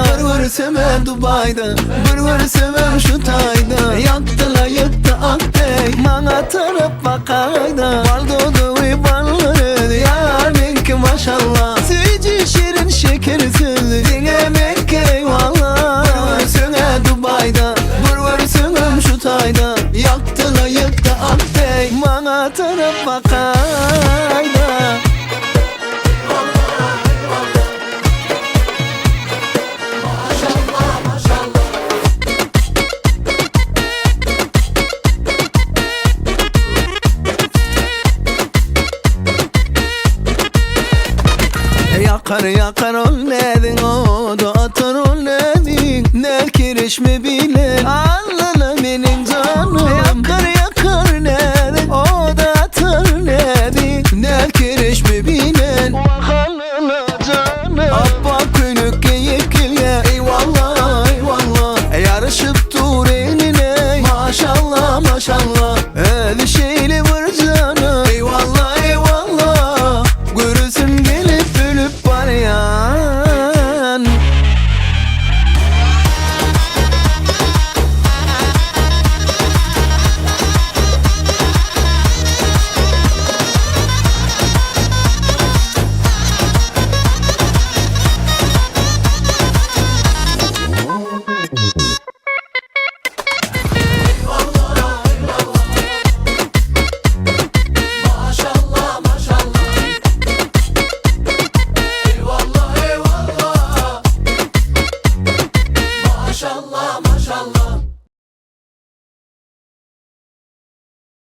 Bir görsemem Dubaýda, bir görsemem şu taýda. Ýakdyla ýykdy akdeý, maňa tarap bakaýda. Bal dodagy bally, ýar meňki maşallah. Süýji şirin şeker sözli, diňe meňki eýwallah. Bir görseň-ä Dubaýda, bir görseňem şu taýda. Ýakdyla ýykdy akdeý, maňa tarap bakaýda. Ýakar ýakar ol näziň oda atar ol näziň Näl kirişme bile.